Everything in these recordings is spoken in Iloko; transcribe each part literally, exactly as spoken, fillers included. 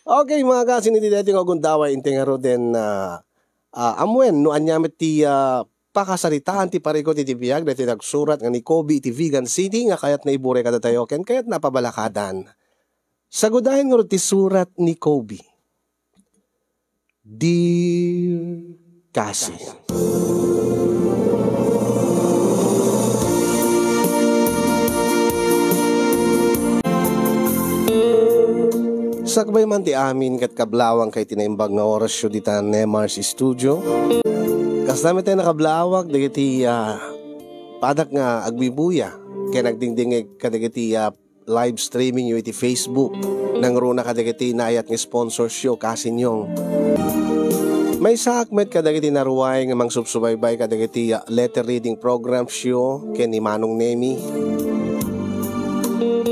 Okay, mga kasin, iti daytoy nga gundaway, inti ngaruden, ah, ah, amuen no ania met ti, ah, pakasaritaan ti parikut iti biag daytoy nagsurat nga ni Kobe iti Vigan City nga kayatna iburay kadatayo ken kayatna a pabalakadan. Sagudayen ngarud ti surat ni Kobe. Dear Kasin. Sakbay man ti amin ket kablawang kay ti naimbag nga orasyo dita Nemar's Studio. Kasla met ti nakablawag dagiti, ah, padak nga agbibuya ken agdingdingeg kadagiti, ah, live streaming yo iti Facebook. Nangruna kadagiti naayat nga sponsors yo, kasin yo. Maysaak met kadagiti naruay nga mangsubsubaybay kadagiti, ah, letter reading programs yo ken ni Manong Nemi.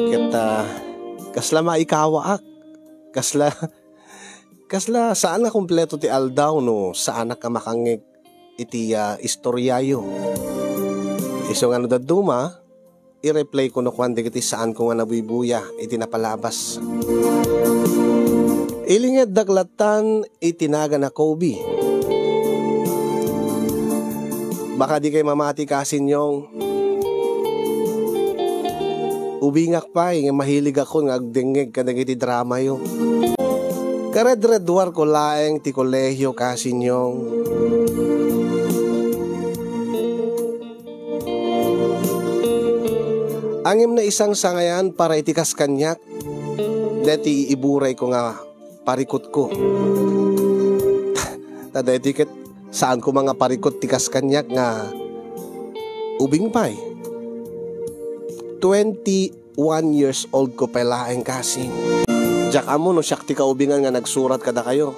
Ket, ah, kasla maikawaak. Kasla, kasla saan nga kompleto ti aldaw no saanak a makangngeg iti, ah, istoryayo. Isu nga no dadduma, i-replay ko no kuan dagiti saanko nga nabuybuya iti napalabas. Ilingeddak lattan iti nagan a Kobe. Baka di kay mamati, kasin yo. Ubingak pay nga mahiligakon nga agdengngeg kadagiti dramayo. Karedredwarko laeng ti kolehio, kasin yo. Ngem naisangsangayan para iti kas kaniak, daytoy iburayko nga parikutko. Ta daytoy ket saan koma nga parikut ti kas kaniak nga ubing pay. Twenty-one years old ko pay laeng, kasin. Diak ammo no siak ti kaubingan nga nagsurat kadakayo.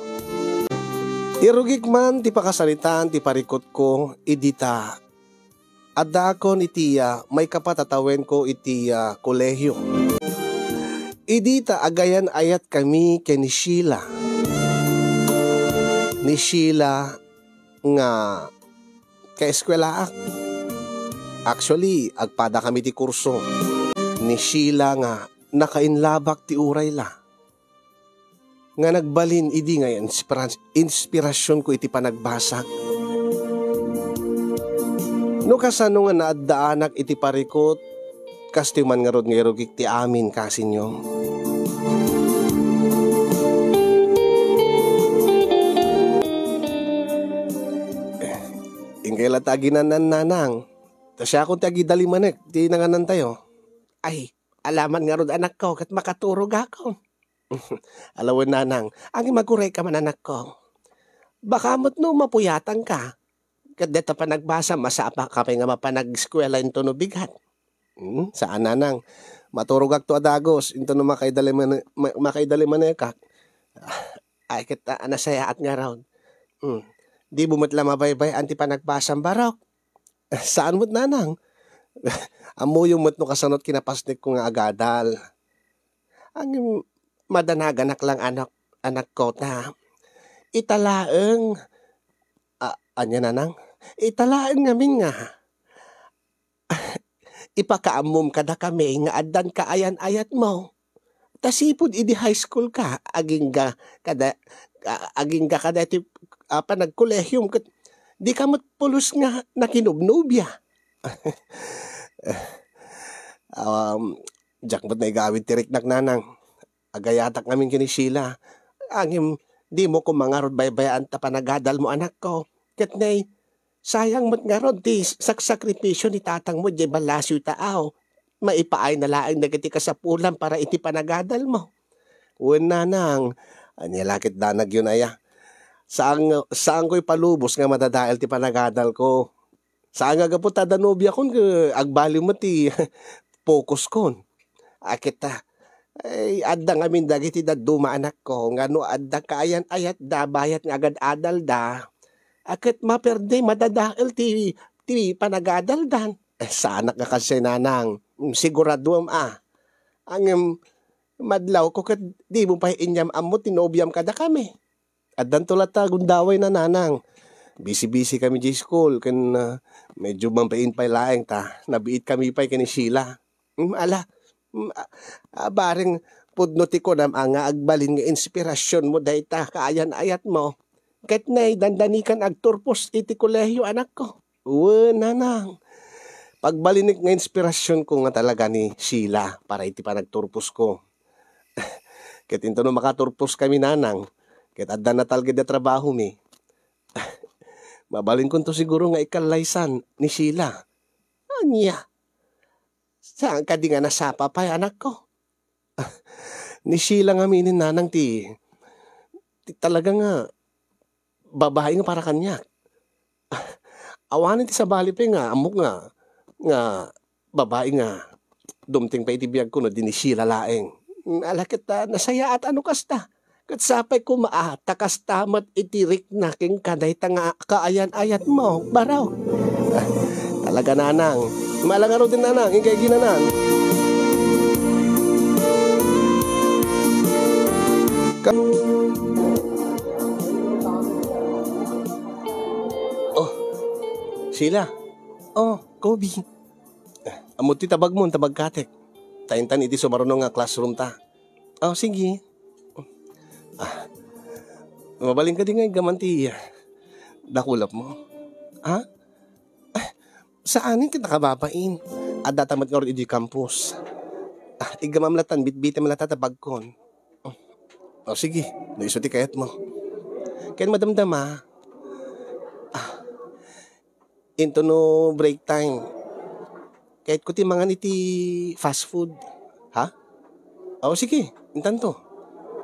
Irugik man ti pakasaritaan ti parikutko idi ta addaakon iti, ah, maikapat a tawenko iti, ah, kolehio. Idi ta agayan-ayatkami ken ni Sheila. Ni Sheila nga kaeskuelaak. Actually, agpadakami ti kurso. Ni Sheila nga nakainlabak ti urayla. Nga nagbalin idi nga inspira-, inspirasionko iti panagbasag. No kasano nga naaddaanak iti parikut, kastoy man ngarud nga irugik ti amin, kasin yo. Inkay la ta aginan-an, nanang. Ta siakon ti agidalimanek ti nanganantayo. Ay, alaman ngarud, anakko, ket makaturogakon. Ala wen, nanang, agimagurayka man, anakko. Baka met no mapuyatanka, ket dayta panagbasa, masapaka pay nga mapan ageskuela intono bigat. Hmm, saan, nanang. Maturogakto a dagus intono makaidaliman-, ma-, makaidalimanekak. Ay, ket, ah, nasayaat ngarud. Hmm. Dimo met la mabaybay-an ti panagbasam, barok? Saan met, nanang. Ammoyo met no kasano ti kinapasnekko nga agadal. Ngem madanaganak lang, anak, anakko, ta ita laeng, a-, ania, nanang? Ita laeng ngamin nga ipakaammomi kadakami nga addan kaayan-ayatmo. Ta sipud idi high school ka, agingga kada, a-, agingga kada ti, a, panagkolehiom ket dika met pulos nga nakinobnobia. Um, diak met naigawid ti riknak, nanang. Agayatak ngamin ken ni Sheila. Ngem dimo koma ngarud baybay-an ta panagadalmo, anakko. Ket nay, sayang met ngarud ti saksakripisio ni tatangmo idiay ballasiw ta aw. Maipaayna laeng dagiti kasapulan para iti panagadalmo. Wen, nanang, ania la ket danagyon aya? Saan, saanko ipalubos nga madadael ti panagadalko. Saan nga gapu ta adda nobiakon ket agbaliw met ti focuskon. A, ket, a, ay, adda ngamin dagiti dadduma, anakko, nga no adda kaayan-ayatda bayat nga agad-adalda, a, ket maperde, madadael ti, ti panagadaldan. Eh, saanak nga kasdiay, nanang. Mm, siguraduem a. Ngem madlawko ket dimo pay inyam-ammo ti nobiam kadakami. Addanto latta gundaway, nanang. Busy-busy kami diay school ken, ah, medyo mabain pay laeng ta nabiitkami pay ken ni Sheila. Mm, ala, mm, a-, a, bareng Pudno ti kunam a nga agbalin nga inspirasionmo dayta kaayan-ayatmo. Ket nay, dandanikan agturpos iti kolehio, anakko. Wen, nanang. Pagbalinek nga inspirasionko nga talaga ni Sheila para iti panagturposko. Ket intono makaturposkami, nanang, ket adda natalged a trabahomi, mabalinkonto siguro nga ikallaysan ni Sheila. Ania? Saan kadi nga nasapa pay, anakko? Ni Sheila ngamin, nanang, ti, ti talaga nga babai nga para kaniak. Awanen ti sabali pay nga ammok nga, nga babai nga dumteng pay iti biagko no di ni Sheila laeng. Ala ket, ah, nasayaat a no kasta. Ket sapay koma a ta kasta met iti rikna kenka dayta nga kaayan-ayatmo, barok. Ah, talaga, nanang. Maala ngaruden, nanang, inka igi, nanang. Ka- Oh, Sheila. Oh, Kobe. Ah, ammot ti tabagmo, tabagkatek. Ta intan iti sumaruno nga classroom ta. Oh, sige. Ah, mabalin kadi nga iggaman ti, ah, dakulapmo? Ha? Ah, saanen ket nakababain. Adda ta met ngarud idiay campus. Ah, iggamam latan, bitbitem lata ta bagkon. Oh, sige, no isu ti kayatmo. Ken madamdama, ah, into no break time, kayatko ti mangan iti fast food. Ha? Oh, sige, intanto.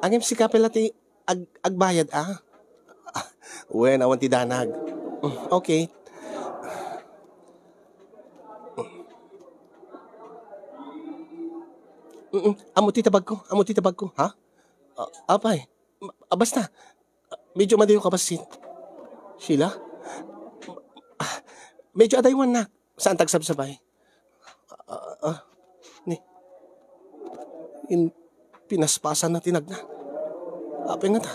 Ngem sika pay la ti ag-, agbayad, ah? Ah, wen, awan ti danag. Mm, okay. Mm, mm, ammot ti tabagko, ammot ti tabagko, ha? Ah, apay, ma-, ah, basta, medyo madayo ka bassit. Sheila? Ah, medyo adaywannak. Saan tagsabsabay? Ah, ah, ni, in, pinaspasan na tinagna. Apay nga ta?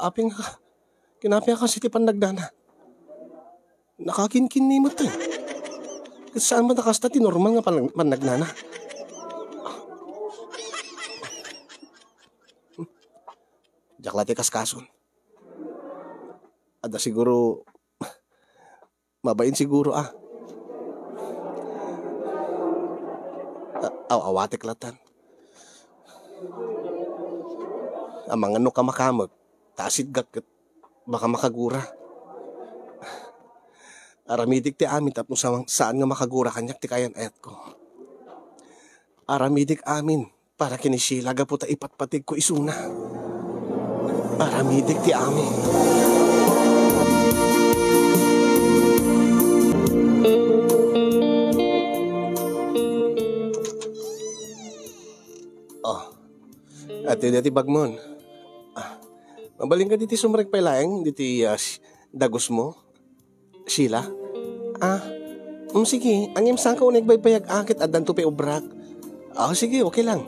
Apay nga, kinapay kasi ti pannagnana. Nakakinkinni met, eh. Ket saan man a kasta ti normal nga panag-, pannagnana? Diak la ti kaskason. Adda siguro, mabain siguro, ah. A-, aw-, awatek latan. Amangan no kamakamek, ta asidgak ket baka makagura. Aramidek ti amin tapno sa-, saan nga makagura kaniak ti kaayan-ayatko. Aramidek amin para ken ni Sheila gapu ta ipatpategko isuna. Aramidek ti amin. Oh. Ati, ati bagmon. Ah, mabalin ka diti sumrek pay laeng, diti, ah, s-, dagusmo? Sheila? Ah, mm, sige. Ngem saanka unay agbaybayag, ah, ket addanto pay obrak. Ah, sige, okay lang.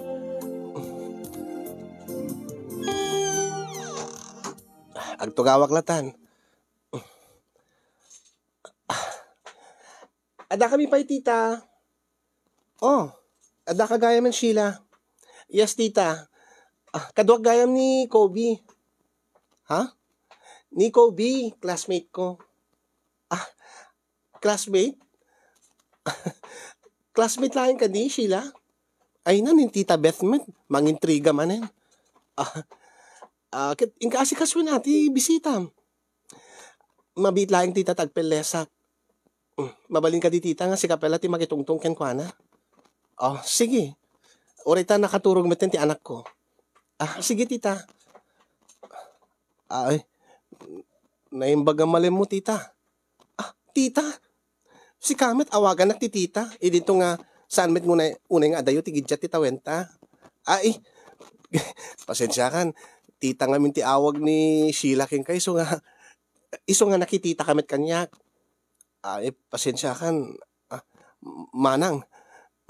Ah, agtugawak latan. Ah, adda kami pay, tita. Oh, adda ka gayam, Sheila? Yes, tita. Ah, kaduak gayam ni Kobe. Ha? Ni Kobe, classmate ko. Ah, classmate? Classmate laeng kadi, Sheila? Ay, na, ni Tita Beth met, mangintriga manen. Ah, ah, ket inka asikasuenna ti bisitam. Mabiit laeng, tita, ta agpellesak. Mm, mabalin kadi, tita, nga sika pay la ti makitungtong kenkuana? Oh, sige. Uray ta nakaturog metten ti anakko. Ah, sige, tita. Ay, naimbag a malemmo, tita. Ah, tita? Sika met, awagannak ti tita. Idinto nga saan met nga unay, unay nga adayo ti giddiat ti tawenta. Ay, pasensiakan. Tita ngamin ti awag ni Sheila kenka, isu nga, isu nga nakititaka met kaniak. Ay, pasensiakan. Ah, manang.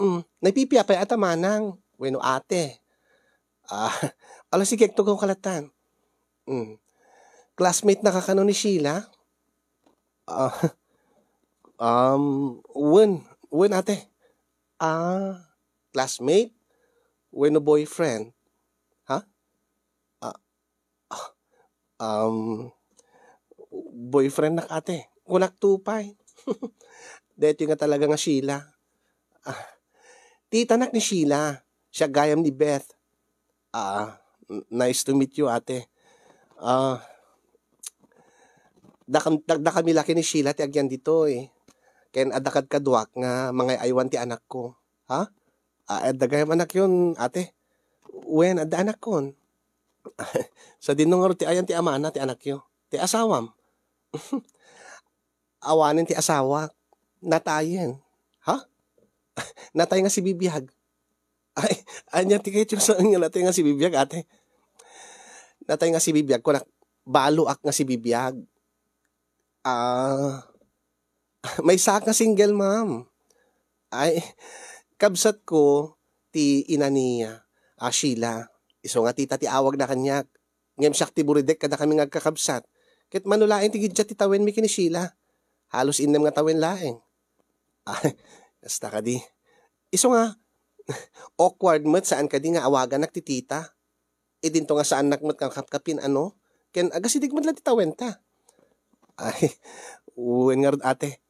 Mm, naipipia pay ata manang wenno ate. Ah, ala, sige, agtugawka latan. Mm. Classmate na ka kano ni Sheila? Ah, um, wen, wen, ate. Ah, classmate? Wenno boyfriend? Ha? Ah, ah, um, boyfriend nak, ate. Kunak to pay. Daytoy nga talaga nga Sheila. Ah, titanak ni Sheila. Siya gayam ni Beth. Ah, n-, nice to meet you, ate. Ah, dakam-, dak-, dakami la ken ni Sheila ti agyan ditoy. Ken adda kadkaduak nga mangay-aywan ti anakko. Ha? Ah, adda gayam anakyon, ate? Wen, adda anakkon. Sadino ngarud ti ayan ti amana ti anakyo? Ti asawam? Awanen ti asawak. Natayen. Ha? Natay nga sibibiag. Ay, ania ti kayatyo sa nga natay nga sibibiag, ate? Natay nga sibibiag, kunak, baloak nga sibibiag. Ah, maysaak nga single, ma'am. Ay, kabsatko ti ina ni, ah, Sheila. Isu nga tita ti awagna kaniak. Ngem siak ti buridek kadakami nga agkakabsat. Ket mano laeng ti giddiat ti tawenmi ken ni Sheila. Halos innem nga tawen laeng. Ay, kasta kadi. Isu nga, awkward met saan kadi nga awagannak ti tita. Idinto nga saannak met nga kapkapin, ano? Ken agasidig met la ti tawenta. Ay, wen ngarud, ate.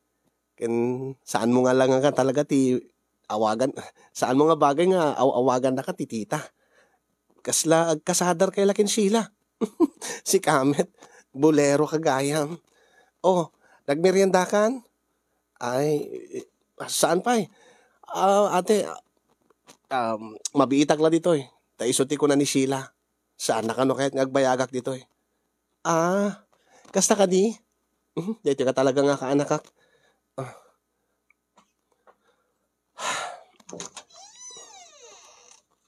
Ken saanmo nga la nga talaga ti awagan, saanmo nga bagay nga aw-, awagannaka ti tita. Kasla agkasadar kay la ken Sheila. Sika met, bolero ka gayam. Oh, nagmeriendakan? Ay, saan pay? Ah, ate, um, mabiitak la ditoy. Ta isu ti kuna ni Sheila. Saan na kano kayat nga agbayagak ditoy? Ah, kasta kadi? Mhm, daytoy ka talaga nga kaanakak. Ah.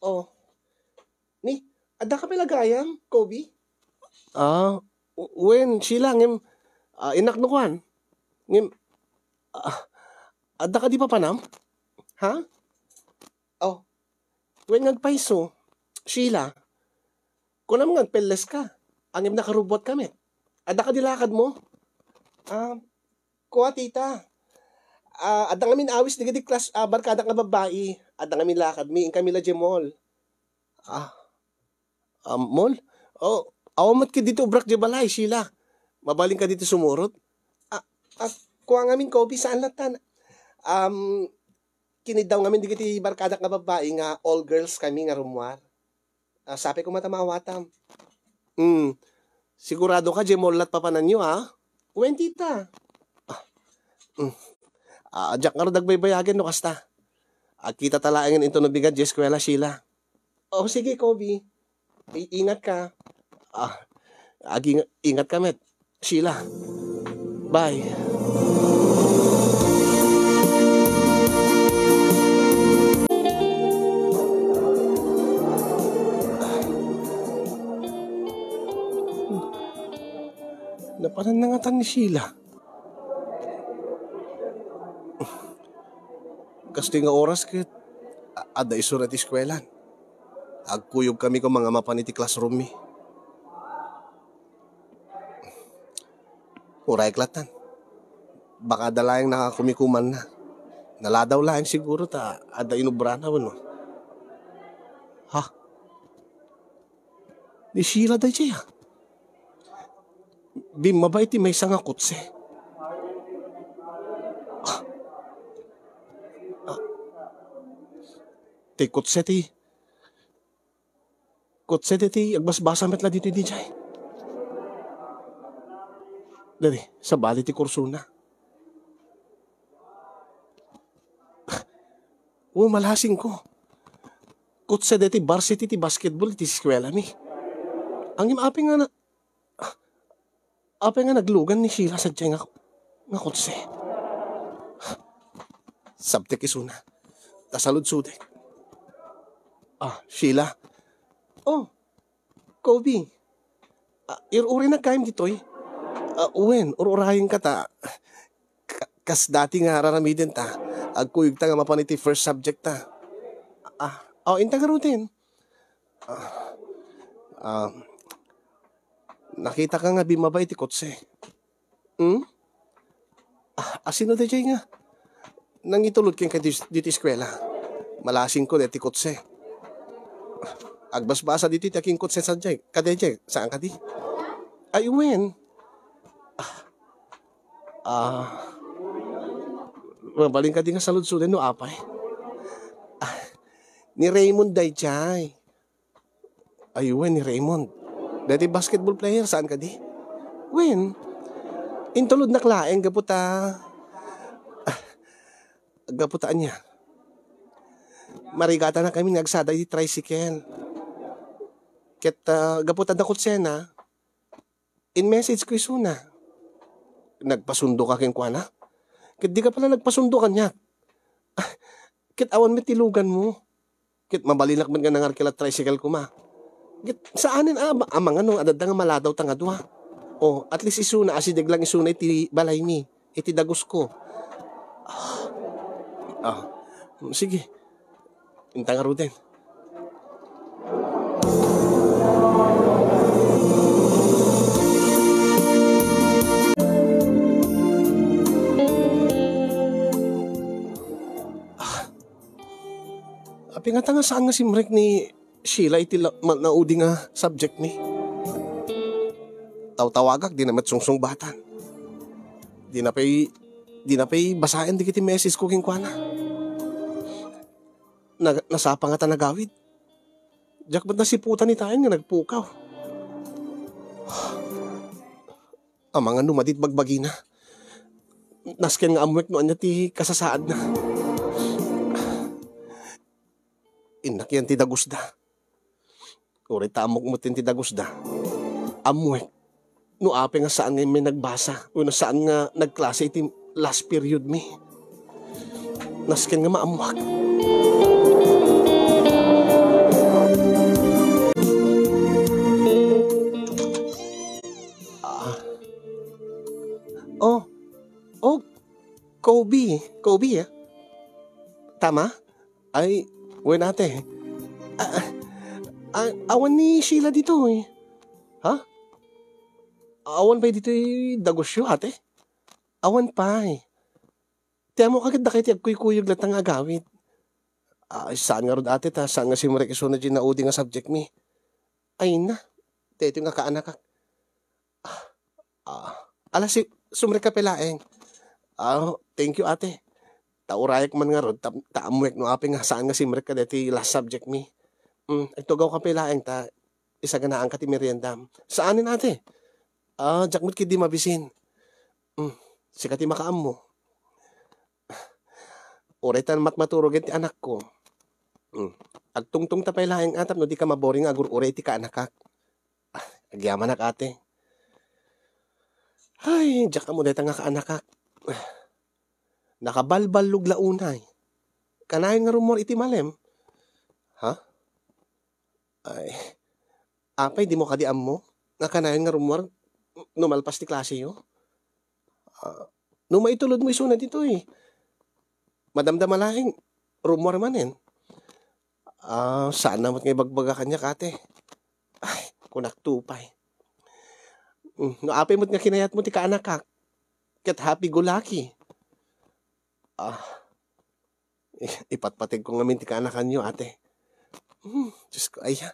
Oh. Ni, adda ka pay la gayam, Kobe? Ah, w-, wen, Sheila, ngem, ah, innak no kuan. Ngem, ah, adda ka di papanam? Ha? Oh. Wen nga agpayso, Sheila, kunam nga agpelles ka. Ngem nakarubbuat ka met. Adda ka di lakadmo? Ah, kua, tita. Ah, adda ngamin awis dagiti klas-, ah, barkadak nga babbai. Adda ngamin lakadmi, inkami la diay mall. Ah, ah, mall? Oh, awan met ket ditoy ubrak diay balay, Sheila. Mabalin ka ditoy sumurot? Ah, ah, kua ngamin, Kobe, saan latta. Um, kiniddaw ngamin dagiti barkadak nga babbai nga all girls kami nga rummuar. Ah, sapay koma ta maawatam. Hmm. Sigurado ka, diay mall lat papananyo, ha? Wen, tita. Ah, hmm. Ah, diak ngarud agbaybayagen no kasta. Agkita ta laengen inton ubigan diay eskuela, Sheila. Oh, sige, Kobe. I-, ingat ka. Ah, aginga-, ingat ka met. Sheila. Bye. Napanan na ngatan ni Sheila. Kastoy nga oras ket a-, adda isuna ti eskuelan. Agkuyog kami koma nga mapan iti classroom mi. Uray klatan. Baka adda laeng nakakumikumanna. Naladaw laeng siguro ta adda inubrana wenno. Ha? Ni Sheila daydiay, ah. Bimmaba iti maysa nga kotse. Ah. Ah. Ti kotse ti, kotse ti, ti agbasbasa met la ditoy diay. Dadi, sabali ti kursona. O, malasingko. Kotse deti varsity ti basketball iti eskuelami. Ngem apay nga na-, apay nga naglugan ni Sheila sadiay nga, nga kotse? Sabtek isuna. Ta saludsodek. Ah, Sheila. Oh, Kobe, ah, ir-urinak gayam ditoy? Ah, wen, ur-urayenka ta ka-, kas dati nga ar-aramidenta, agkuyogta nga mapan iti first subject ta. Ah, oh, inta ngaruden. Ah, ah, nakitaka nga bimmaba iti kotse. Hmm? Ah, asino daydiay nga nangitulod kenka ditoy, ditoy eskuela? Malasingko deti kotse. Agbasbasa ditoy ti akingkot sen sadiay. Kadi, saan kadi? Ay, wen. Ah. Ah. Mabalin kadi nga saludsoden no apay? Ah. Ni Raymond daydiay. Ay, wen, ni Raymond. Daytoy basketball player, saan kadi? Wen. Intulodnak laeng gapu ta, ah, gapu ta ania. Marigatanak amin nga agsada iti tricycle. Ket, ah, gapu ta dakot sena, in-message ko isuna. Nagpasundo ka kenkuana? Ket di ka pala nagpasundo kaniak. Ah, ket awan met ti luganmo. Ket mabalinak met nga nangarkila tricycle koma. Ket saanen a, a mangano, adda nga maladaw ta nga dua. O, at least isuna, asideg lang isuna iti balaymi, iti dagusko. Ah, sige. Inta ngaruden. Ah, apay ngata nga saan nga simrek ni Sheila iti la-, ma-, naudi nga subject mi? Tawtawagak, dina met sungsungbatan. Dina pay, dina pay basaen dagiti message ko kenkuana. Na-, nasapa ngata nagawid. Diak met nasiputan itaen nga nagpukaw. Amangan no madit bagbagina. Nasken nga ammoek no ania ti kasasaadna. Innak yan ti dagusda. Uray ta ammok met ti dagusda. Ammoek no apay nga saan nga immay nagbasa wenno saan nga nagklase iti last period mi. Nasken nga maammoak. Ah. Oh. Oh, Kobe. Kobe, ah. Tama? Ay, wen, ate. Ah, ah, ah, awan ni Sheila ditoy. Ha? Awan pay ditoy dagusyo, ate? Awan pay. Ti ammok ket dakay ti agkuykuyog latta nga agawid. Ay, saan ngarud, ate, ta saan nga simrek isuna diay naudi nga subject mi. Ay na, daytoy nga kaanakak. Ah, ah, ala, si-, sumrekka pay laeng. Ah, thank you, ate. Ta urayek man ngarud, ta, ta ammoek no apay nga saan nga simrekka daytoy last subject mi. Mm, agtugawka pay laeng ta isaganaanka ti meriendam. Saanen, ate? Ah, diak met ketdi mabisin. Mm, sika ti makaammo. Uray ta matmaturogen ti anakko. Mm. Agtungtongta pay laeng a tapno dika maboring nga agur-uray iti kaanakak. Ah, agyamanak, ate. Ay, diak ammo dayta nga kaanakak. Nakaballog la unay. Kanayon nga rummuar iti malem. Ha? Ay, apay, dimo kadi ammo nga kanayon nga rummuar no malpas ti klaseyo? Ah, no maitulodmo isuna ditoy, madamdama laeng, rummuar manen. Ah, saan na met nga ibagbaga kaniak, ate. Ay, kunak to pay. Mm, no apay met nga kinayatmo ti kaanakak, ket happy go lucky. Ah, ipatpategko ngamin ti kaanakanyo, ate. Hmm, Diyos ko, ay, ha?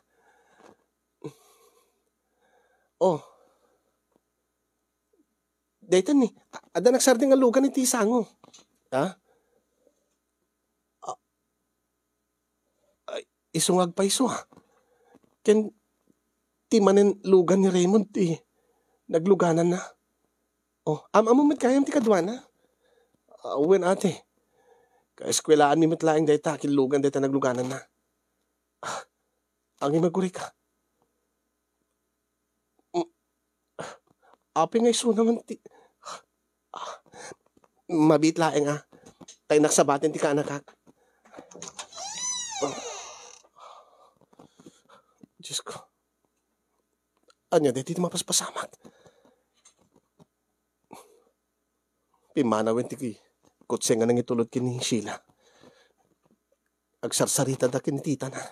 Oh. Daytan ni, a-, adda nagsardeng a lugan iti sango. Ha? Ah, ay, isu nga agpayso, ah. Ken ti manen lugan ni Raymond ti naglugananna. Oh, am-, ammo met gayam ti kaduana? Ah, wen, ate. Kaeskuelaan mi met laeng dayta, ken lugan dayta naglugananna. Ah, angin, agurayka. Mm. Apay nga isu naman ti, ah, mabiit laeng, ah. Ta innak sabaten ti kaanakak. Diyos ko. Ania daytoy ti mapaspasamak? Pimmanawen ti kutse nga nangitulod ken ni Sheila. Agsarsaritada ken ni titana.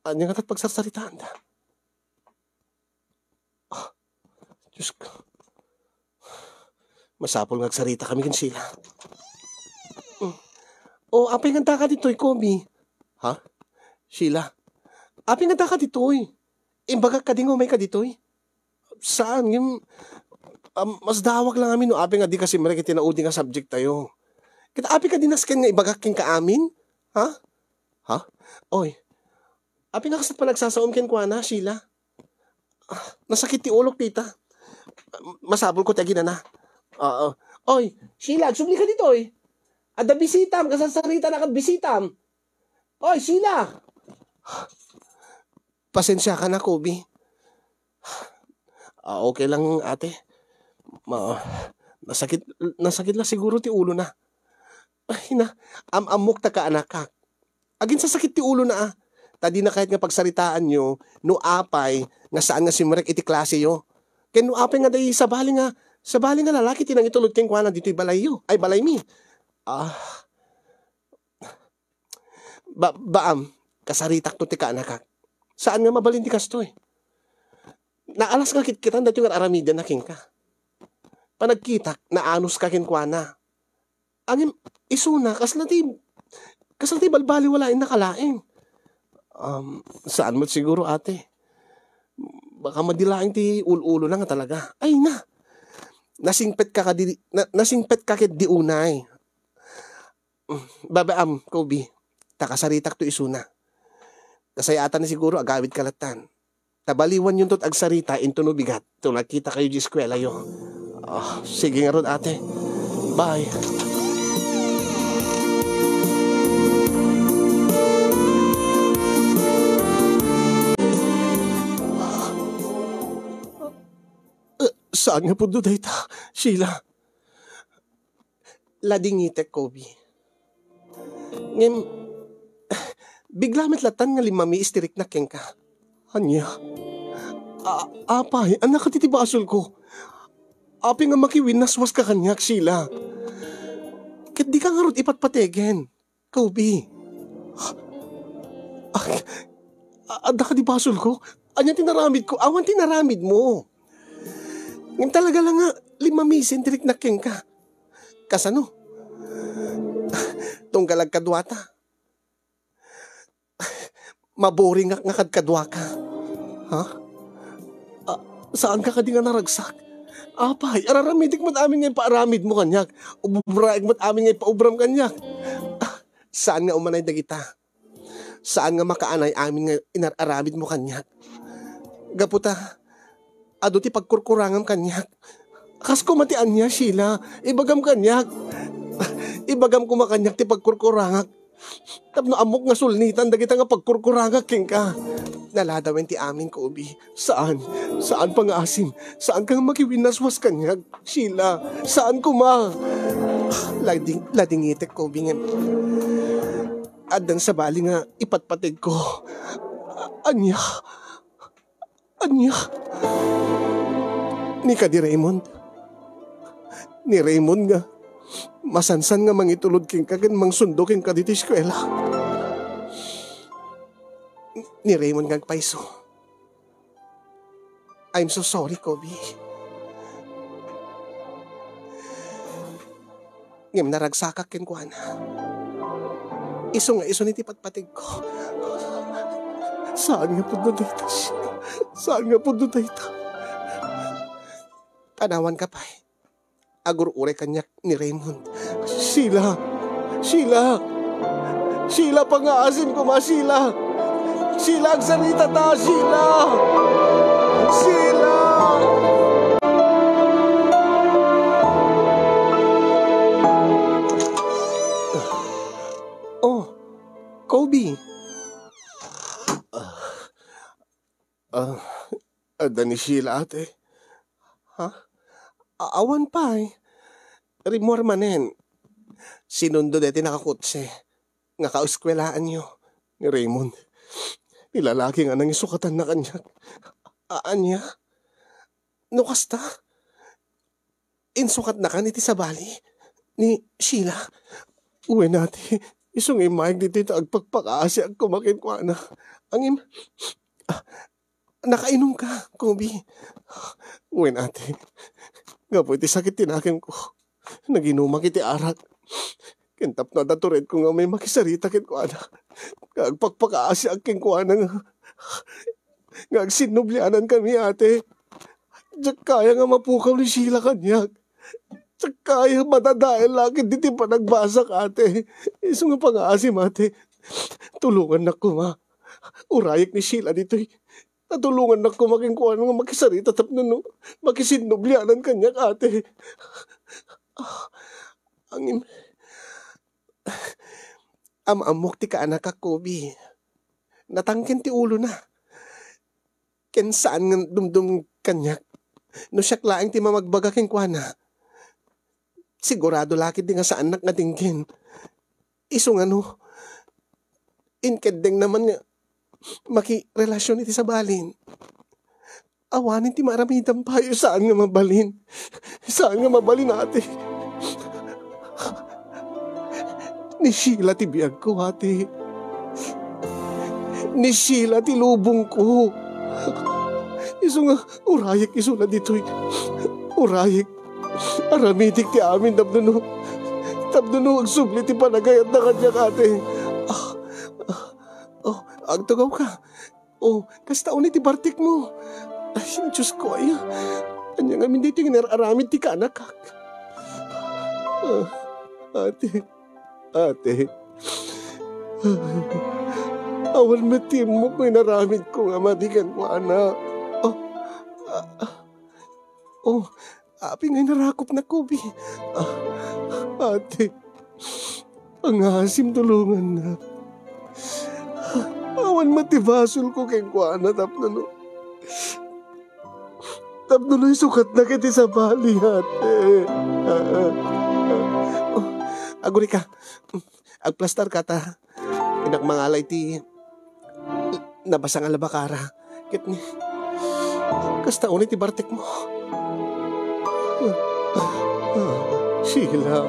Ania ngata ti pagsarsaritaanda? Ah, Diyos ko. Masapul nga agsaritakami ken Sheila. Mm. O, apay nga addaka ditoy, Kobe? Ha? Sheila, apay nga addaka ditoy? Imbagak kadi nga umayka ditoy? Saan, ngem, um, masdawak lang amin no apay nga dika simrek iti naudi nga subject tayo. Ket apay kadi nasken nga ibagak kenka amin? Ha? Ha? Oy, apay nga kasla panagsasaom kenkuana, Sheila? Ah, nasakit ti ulok, tita. Masapulko ti aginana. Oo. Oy, Sheila, agsubli ka ditoy. Adda bisitam, kasarsaritana kad bisitam. Oy, Sheila! Pasensiaka na, Kobe. Ah, okay lang, ate. Ma-, nasakit, nasakit la siguro ti ulona. Ay na, am-ammok ta kaanakak. Aginsasakit ti ulona, ah. Ta dina kayat nga pagsaritaanyo no apay nga saan nga simrek iti klaseyo. Ken no apay nga daydi sabali nga, sabali nga lalaki ti nangitulod kenkuana ditoy balayyo, ay, balaymi. Ah, ba-, baam, kasaritakto ti kaanakak. Saan nga mabalin ti kastoy. Naalas nga kitkitan daytoy nga ar-aramidenna kenka. Panagkitak, naanuska kenkuana. Ngem isuna, kasla ti, kasla ti balbaliw a laeng nakalaeng. Um, saan met siguro, ate. Baka madi laeng ti ul-ulona nga talaga. Ay na! Nasingpetka kadi, na-, nasingpetka ketdi unay. Babaam, Kobe. Ta kasaritakto isuna. Kasayaatan siguro, agawidka lattan. Ta baliwanyonto ti agsarita intono bigat ti nakitakayo idiay eskuelayo. Ah, sige ngarud, ate. Bye. Eh, saan nga pudno dayta, Sheila? Ladingitek, Kobe. Ngem, bigla met lattan nga limmamiis ti riknak kenka. Ania? A-, apay, ania kadi ti basolko? Apay nga makiwinnaswaska kaniak, Sheila? Ket dika ngarud ipatpategen, Kobe. Ah, a-, adda kadi basolko? Ania ti naramidko? Awan ti naramidmo. Ngem talaga la nga limmamisen ti riknak kenka. Kasano? Tunggal agkaduata. Maboringak nga kadkaduaka. Ha? Ah, saanka kadi nga naragsak? Apay, ar-aramidek met amin nga ipaaramidmo kaniak. Ububraek met amin nga ipaubram kaniak. Ah, saan nga umanay dagita? Saan nga makaanay amin nga inar-aramidmo kaniak? Gapu ta, adu ti pagkurkurangam kaniak. Kas koma ti ania, Sheila? Ibagam kaniak. Ibagam koma kaniak ti pagkurkurangak. Tapno ammok nga sulnitan dagita nga pagkurkurangak kenka. Naladawen ti amin, Kobe. Saan? Saan pangaasim? Saan ka nga makiwinnaswas kaniak? Sheila, saan koma? Lading-, ladingitek, Kobe, ngem addan sabali nga ipatpategko. Ania? Ania? Ni kadi Raymond? Ni Raymond nga masansan nga mangitulod kenka ken mangsundo kenka ditoy eskuela. Ni Raymond nga agpayso. I'm so sorry, Kobe. Ngem naragsakak kenkuana. Isu nga isu ni ti patpategko. Saan nga pudno dayta? Saan nga pudno dayta? Panawanka pay. Agur-uray kaniak ni Raymond. Sheila! Sheila! Sheila, pangaasim koma, Sheila! Sheila, agsarita ta, Sheila! Sheila! Oh, Kobe. Ah, adda ni Sheila, ate. Ha? A-, awan pay. Rimmuar manen. Sinundo daytoy nakakotse nga kaeskuelaanyo ni Raymond. Ti lalaki nga nangisukatanna kaniak. A-, ania? No kasta, insukatnakan iti sabali ni Sheila? Wen, ate, isu nga immayeg ditoy ta agpakpakaasiak koma kenkuana. Ngem, ah, nakainumka, Kobe. Wen, ate, gapu iti sakit ti nakemko, naginumak iti arak. Ken tapno adda turedko nga umay makisarita kenkuana, nga agpakpakaasiak kenkuana nga, nga agsinnublianankami, ate. Diak kaya nga mapukaw ni Sheila kaniak. Diak kaya, madadael la ketdi ti panagbasak, ate. Isu nga pangaasim, ate. Tulongannak koma. Urayek ni Sheila ditoy. Tulongannak koma kenkuana nga makisarita tapno no makisinnublianan kaniak, ate. Ah, angin. Am-ammok ti kaanakak, Kobe. Natangken ti ulona. Ken saan nga dumdum kaniak. No siak laeng ti mamagbaga kenkuana, sigurado la ketdi nga saannak nga denggen. Isu nga no, inkeddengna man nga makirelasion iti sabalin, awanen ti maaramidam pay. Saan nga mabalin. Saan nga mabalin, ate. Ni Sheila ti biagko, ate. Ni Sheila ti lubongko. Isu nga urayek isuna ditoy. Urayek. Aramidek ti amin tapno no, tapno no agsubli ti panagayatna kaniak, ate. Ah, ah, oh, agtugawka. Oh, kasta unay ti bartekmo. Ay, Diosko, aya. Ania ngamin daytoy nga inar-aramid ti kaanakak? Ah, ate. Ate. Awan met ti immok nga inaramidko nga madi kenkuana. Oh, ah, ah. Oh, apay nga inarakopna, Kobe? Ah, ate, pangasim, tulongannak. Awan met ti basolko kenkuana tapno no, tapno no isukatnak iti sabali, ate. Ah, ah, ah. Oh, agurika. Agplastarka ta. Innak mangala iti nabasa nga labakara. Ket ni, kasta unay ti bartekmo. Sheila.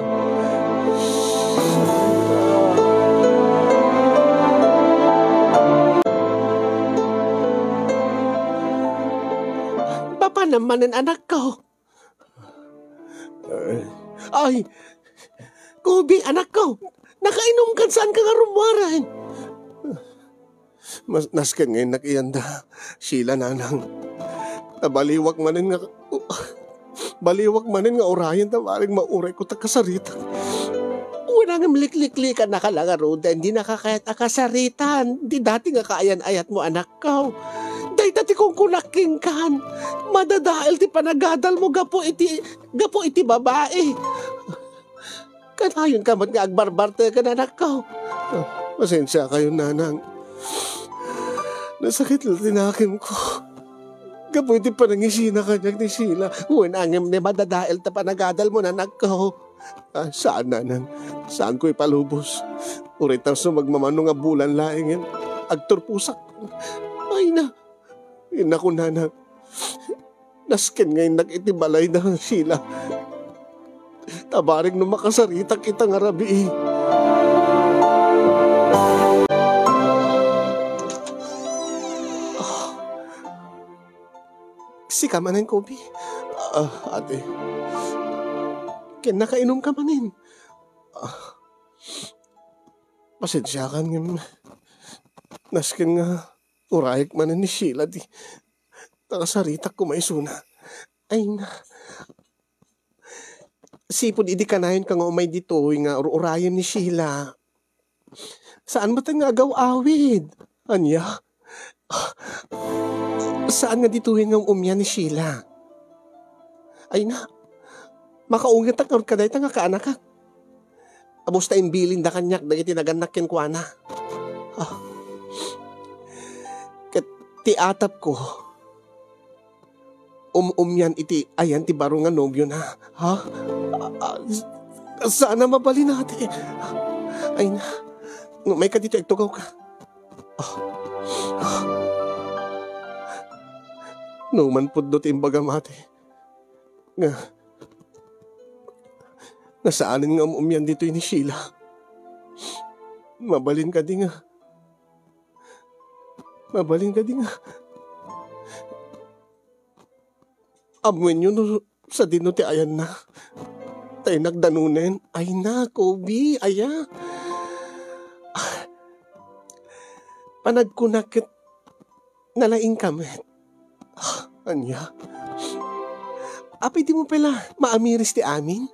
Mapanam manen, anakko. Ay, Kobe, anakko, nakainumkan, saanka nga rummuar? Mas, nasken nga innak iyanda, Sheila, nanang. Nabaliwak manen nga, baliwak manen nga urayen ta bareng maurayko ta kasaritak. Wen, ngem likliklikannak la ngaruden, dinaka kayat a kasaritan, ti dati nga kaayan-ayatmo, anakko. Dayta ti kunkunak kenkan. Madadael ti panagadalmo gapu iti, gapu iti babai. Kanayonka met nga agbarbarteken, anakko. Ah, pasensiakayon, nanang. Nasakit la ti nakemko gapu iti panangisina kaniak ni Sheila. Wen, ngem ni madadael ta panagadalmo, anakko. Ah, saan, nanang. Saanko ipalubos. Uray ta sumagmamano nga bulan laengen agturposak. Ay na. Innak, nanang. Nasken nga innak iti balayda, Sheila. Ta bareng no makasaritak ita nga rabii. Ah. Sika manen, Kobe? Ah, ate. Ken nakainumka manen? Ah. Pasensiakan ngem nasken nga urayek manen ni Sheila ti ta kasaritak koma isuna. Ay na. Sipud idi kanayonka nga umay ditoy nga ur-urayen ni Sheila, saan met nga agaw-awid. Ania? Saan nga ditoy nga um-ummian ni Sheila? Ay na, makaungetak ngarud kadayta nga kaanakak. Abus ta imbilinda kaniak dagiti nagannak kenkuana. Ah. Ket ti atapko, um-ummian iti ayan ti baro nga nobiona. Ha? Ah, ah, saan a mabalin, ate. Ay na, no, umayka ditoy, agtugawka. Ah. Ah. Numan pudno ti imbagam, ate, nga, nga saanen nga um-ummian ditoy ni Sheila. Mabalin kadi nga, mabalin kadi nga, ammoenyo no sadino ti ayanna? ta innak danunen. Ay na, Kobe, aya. Ah, panagkunak ket nalaingka met. Ah, ania? Apay dimo pay la maamiris ti amin?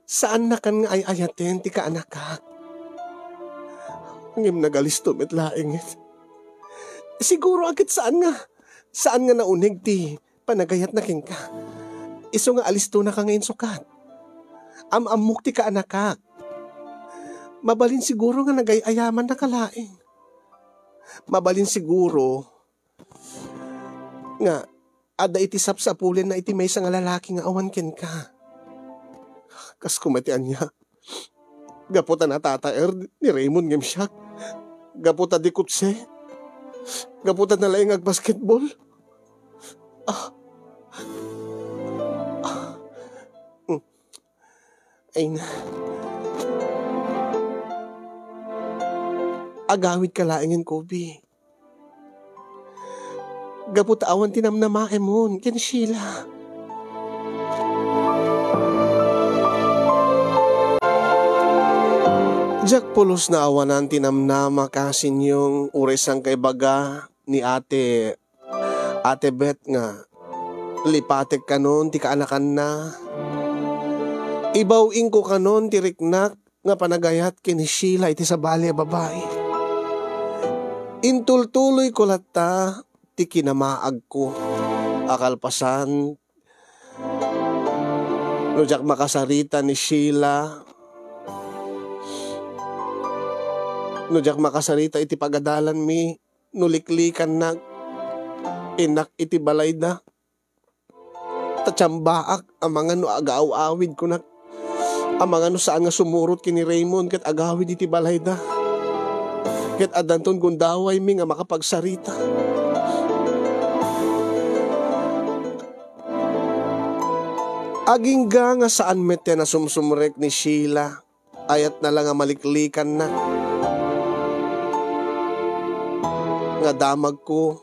Saannakan nga ay-ayaten ti kaanakak. Ngem nagalisto met laeng. Siguro a ket saan nga, saan nga nauneg ti panagayatna kenka. Isu nga alistonaka nga insukat. Am-ammok ti kaanakak. Mabalin siguro nga nagay-ayamannaka laeng. Mabalin siguro nga adda iti sapsapulenna iti maysa nga lalaki nga awan kenka. Kas koma ti ania? Gapu ta natataer ni Raymond ngem siak. Gapu ta di kutse. Gapu ta nalaing agbasketball. Ah. Ah. Mm. Ay na. Agawidka laengen, Kobe. Gapu ta awan ti namnamaemon ken Sheila. Diak pulos naawanan ti namnama, kasinyong, uray saan kaibaga ni Ate, Ate Beth nga lipatek kanon ti kaanakanna. Ibaw-ingko kanon ti riknak nga panagayat ken ni Sheila iti sabali a babai. Intultuloyko latta ti kinamaagko a kalpasan no diak makasarita ni Sheila, no diak makasarita iti pagadalanmi, no liklikannak, innak iti balayda. Ta tiambaak amangan no agaaw-awidkonak. Amangan no saan nga sumurot ken ni Raymond ket agawid iti balayda. Ket addanton gundawaymi nga makapagsarita. Agingga nga saan met ti nasumsumrek ni Sheila, ayatna la nga maliklikannak. Nga damagko,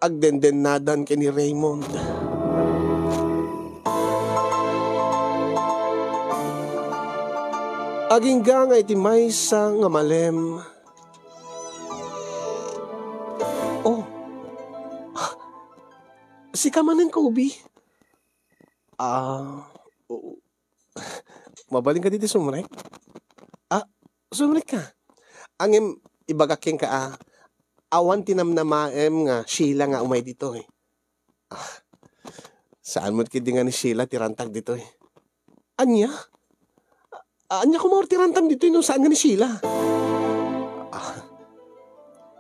agdendennadan ken ni Raymond. Agingga nga iti maysa nga malem. Oh. Sika manen, Kobe? Ah, oo. Mabalin kadi ti sumrek? Ah, sumrekka. Ngem, ibagak kenka a, awan ti namnamaem nga Sheila nga umay ditoy. Ah, saan met ketdi nga ni Sheila ti rantag ditoy? Ania? Ah, ania koma ti rantam ditoy no saan nga ni Sheila? Ah,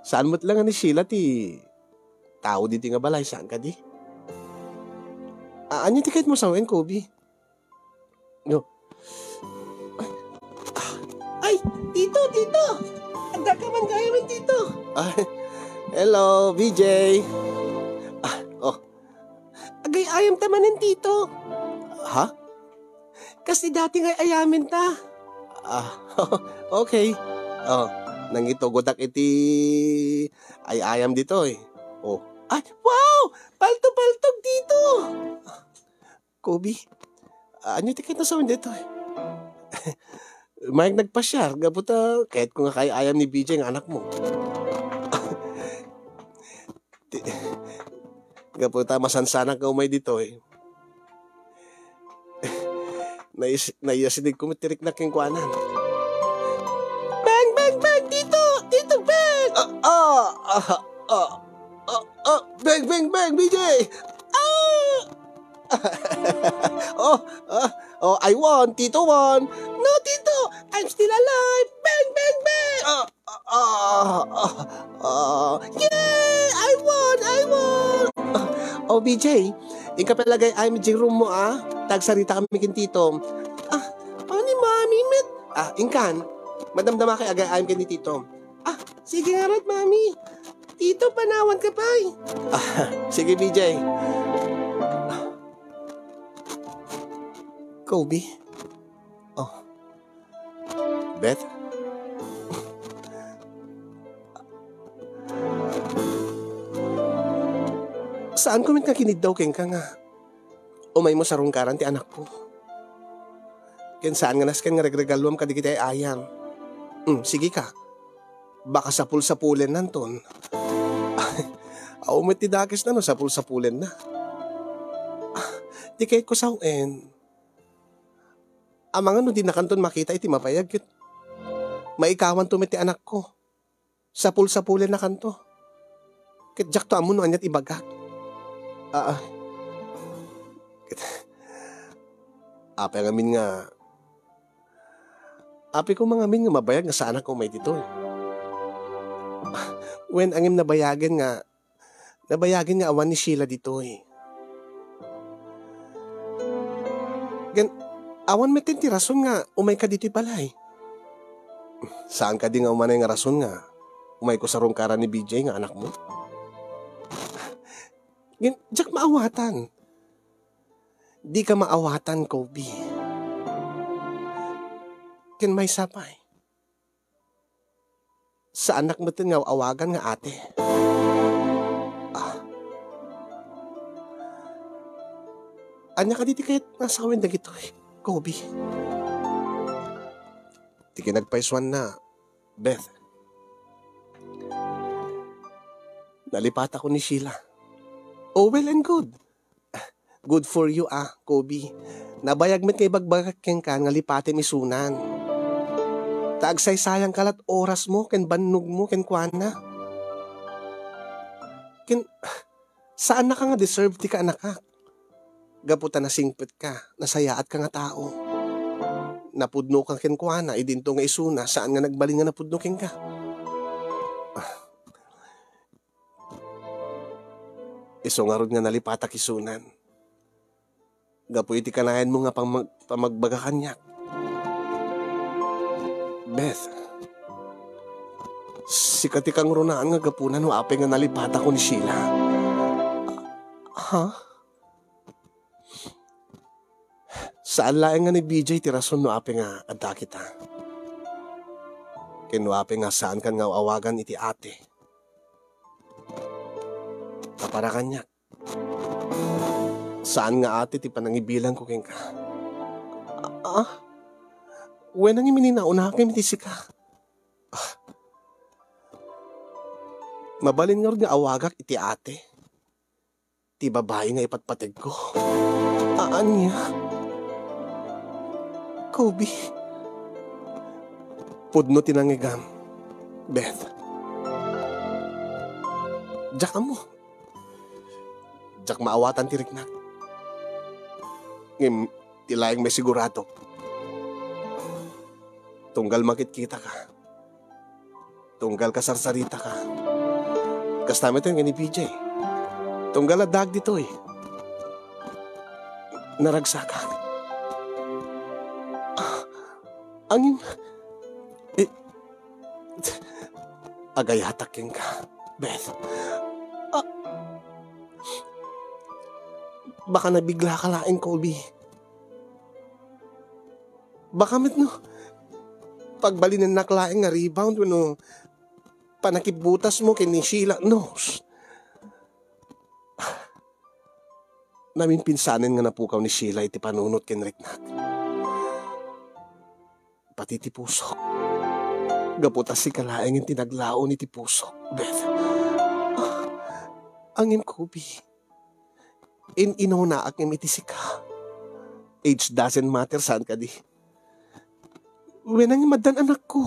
saan met la nga ni Sheila ti tao ditoy nga balay, saan kadi? Ah, ania ti kayatmo sawen, Kobe? No. Ay, ah, ay, tito, tito! Adda ka man gayam, tito! Ay, hello, B J. Ah, oh. Agay-ayam ta manen, tito. Ha? Kas ti dati nga ay-ayamen ta. Ah, okay. Oh, nangitugodak iti ay-ayam ditoy. Oh. Ay, wow! Palto-paltog, tito! Kobe, ania ti kayatmo sawen ditoy? Mayat nagpasiar, gapu ta kayatko nga kaay-ayam ni B J nga anakmo. Ti, gapu ta masansanak nga umay ditoy. Nais-, naiyasinigko met ti riknak kenkuana. Beng, beng, beng! Tito! Tito, beng! Ah, ah, ah, ah, ah, ah, beng, beng, beng, B J! Ah! Oh, ah, oh, I won, Tito won. No, Tito, I'm still alive. Beng, beng, beng. Ah, ah, ah, ah. Yay! I won! I won! Ah, oh, B J, inka pay la gayam iti room mo, ah. Ta agsarita kami ken Tito. Ah, oh, ni Mami met. Ah, inkan. Madamdama kay agay-ayam ken ni Tito. Ah, sige ngarud, Mami. Tito, panawan ka pay. Ah, sige, B J. Kobe? Oh. Beth? Saanko met nga kiniddaw kenka nga umaymo sarungkaran ti anakko. Ken saan nga nasken nga regregaluam kadagiti ay-ayam. Hmm, sige ka. Baka sapul-sapulennanton. Aw met ti dakesna no sapul-sapulenna. Ah, ti kayatko sawen, amangan no dinakanton makita iti mabayag ket maikawanto met ti anakko. Sapul-sapulennakanto. Ket diakto ammo no aniat ibagak. Aa. Ket apay ngamin nga, apay koma ngamin nga mabayag nga saanak nga umay ditoy. Wen, angem nabayagen nga, nabayagen nga awan ni Sheila ditoy. Ken, awan metten ti rason nga umayka ditoy balay. Saan kadi nga umanay nga rason nga umayko sarungkaran ni B J nga anakmo? Ken, diak maawatan. Dika maawatan, Kobe. Ken maysa pay, saanak metten nga aw-awagan nga ate. Ah. Ania kadi ti kayat nga sawen dagitoy, Kobe? Ti kinagpaysuanna, Beth. Nalipatako ni Sheila. Oh, well and good. Good for you, ah, Kobe. Nabayag met nga ibagbagak kenka nga lipatem isunan. Ta agsaysayangka lat orasmo ken bannogmo kenkuana. Ken, saannaka nga deserve ti kaanakak. Gapu ta nasingpetka, nasayaatka nga tao. Napudnoka kenkuana, idinto nga isuna, saan nga nagbalin nga napudno kenka. Isu ngarud nga nalipatak isunan. Gapu iti kanayanmo nga pamag-, pamagbaga kaniak. Beth, sika ti kangrunaan nga gapuna no apay nga nalipatakon ni Sheila. Ha? Saan laeng nga ni B J ti rason no apay nga adda kita. Ken no apay nga saankan nga aw-awagan iti ate. Ta para kaniak, saan nga ate ti panangibilangko kenka. Ah? Wen, nangimininaunakem iti sika. Ah. Mabalin ngarud nga awagak iti ate ti babai nga ipatpategko. Ania? Kobe. Pudno ti nangigam, Beth. Diak ammo. Diak maawatan ti riknak. Ngem, ti laeng maisiguradok, tunggal makitkitaka, tunggal kasarsaritaka, kasta met ken ni B J, tunggal addaak ditoy, naragsakak. Ah, angin, eh, agayatak kenka, Beth. Ah, baka nabiglaka laeng, Kobe. Baka met no, pagbalinennak laeng nga rebound wenno panakibbutasmo ken ni Sheila, no. Naminpinsanen nga napukaw ni Sheila iti panunot ken riknak. Pati ti pusok. Gapu ta sika laengen ti naglaon iti pusok, Beth. Ah, angin, Kobe. In-inunaak ngem iti sika. Age doesn't matter, saan kadi? Wen, ngem addan anakko.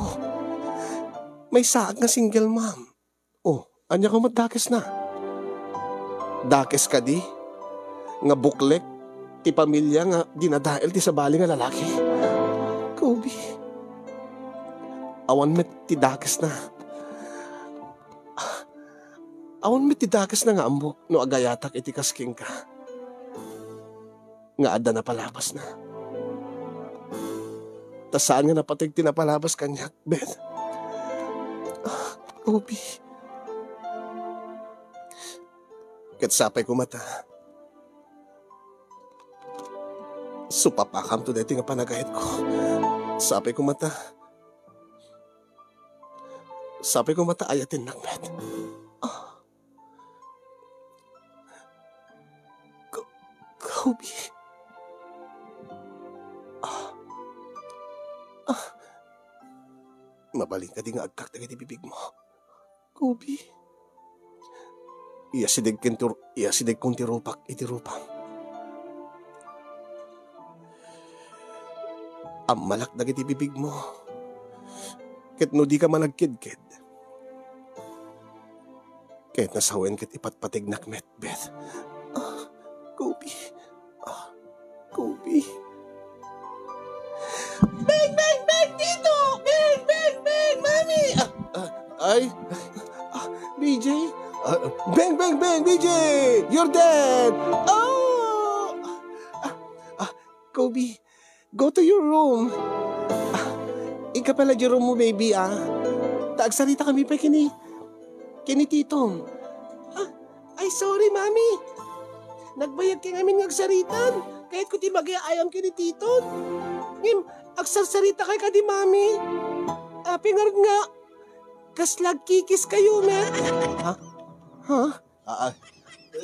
Maysaak nga single mom. Oh, ania ka met dakesna? Dakes kadi nga buklek ti pamilia nga dinadael ti sabali nga lalaki? Kobe. Awan met ti dakesna. Awan met ti dakesna nga ammok no agayatak iti kas kenka nga adda napalabasna. Ta saan nga napateg ti napalabas kaniak, Beth. Ah, Kobe. Ket sapay koma ta supapakamto daytoy nga panagayatko. Sapay koma ta, sapay koma ta ayatennak met. Ah. Ko-, Kobe. Ah, mabalin kadi nga agkak dagiti bibigmo, Kobe? Iyasidegken ti ru-, iyasidegkon ti rupak iti rupam. Ammalak dagiti bibigmo. Ket no dika managkedked, kayatna sawen ket ipatpategnak met, Beth. Ah, Kobe. Ah, Kobe. Beng, beng, beng, Tito! Beng, beng, beng, Mami! Ah, ah, ay, ah, B J? Ah, beng, beng, beng, B J! You're dead! Oh! Ah, ah, Kobe, go to your room. Ah, inka pay la di room mo, baby, ah. Ta agsarita kami pay kini, kini Titom. Ah, ay, sorry, Mami. Nagbayag kay ngamin nga agsaritan. Kayatko ti magiayam kini Titom. Ngem, agsarsarita kay kadi, Mami. Apay ngarud nga, kasla agkikis kayo, met? Ha? Ha? Ah, ah,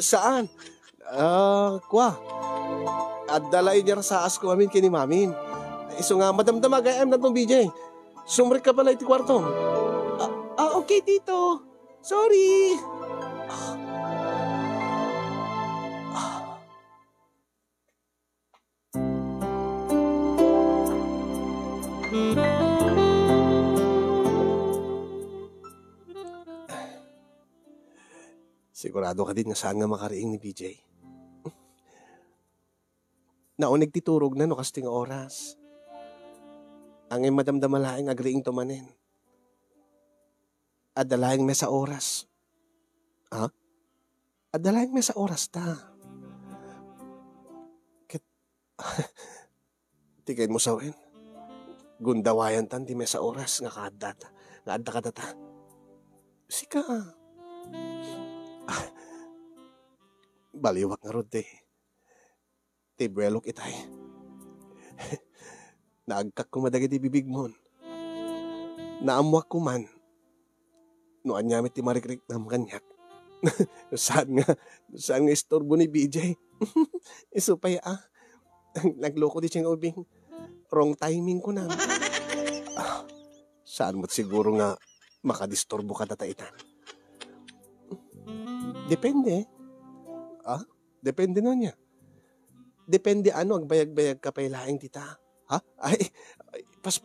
saan? Ah, kwa. Adda la inyarsaas ko amin ken ni Mamin. Isu nga madamdama gayam naton, B J. Sumrekka pay la iti kuartom. Ah, ah, okay, Tito. Sorry. Ah. Ah. Sigurado ka din nga saan nga makariing ni B J? Nauneg ti turogna no kastoy nga oras. Ngem madamdama laeng agriingto manen. Adda laeng mesa oras. Ha? Adda laeng mesa oras ta. Ket, ti kayatmo sawen, gundawayantan ti mesa oras nga kaadda ta, nga adda kadata. Sika, ah. Ah, baliwak ngarud ti, ti buelok itay. Naagkak koma dagiti bibigmon. Naammoak koman no ania met ti marikriknam kaniak. Saan nga, saan nga istorbo ni B J. Isu pay, ah. Nagloko ti Cheng Ubing. Wrong timing, kunam. Ah, saan met siguro nga makadisturbo kadata itan? Depende. Ah, depende no ania. Depende no agbayagbayagka pay laeng dita. Ha? Ay, ay, pas-,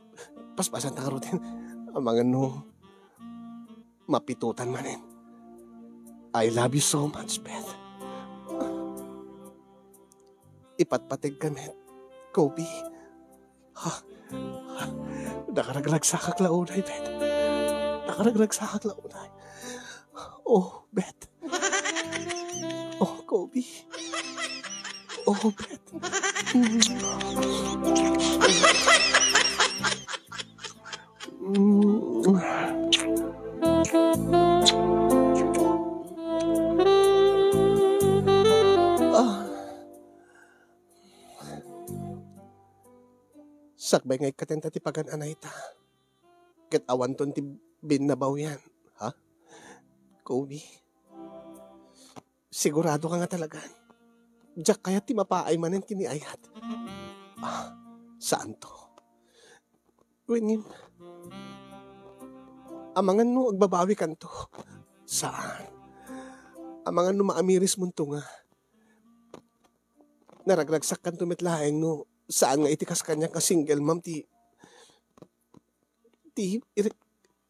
paspasanta ngaruden. Amangan no mapitutan manen. I love you so much, Beth. Ipatpategka met, Kobe. Ha? Nakaragragsakak la unay, Beth. Nakaragragsakak la unay. Oh, Beth. Oh, Kobe. Oh, Beth. Mm. Ah. Sakbay nga ikkatenta ti pagan-anayta, ket awanton ti binnabawian, ha? Kobe, sigurado ka nga talagan diak kayat ti mapaay manen ti ni ayat? Ah, saanto. Wen ngem, amangan no agbabawikanto? Saan. Amangan no maamirismonto nga naragragsakkanto met laeng no saan nga iti kas kaniak nga single mom ti, ti, iri-,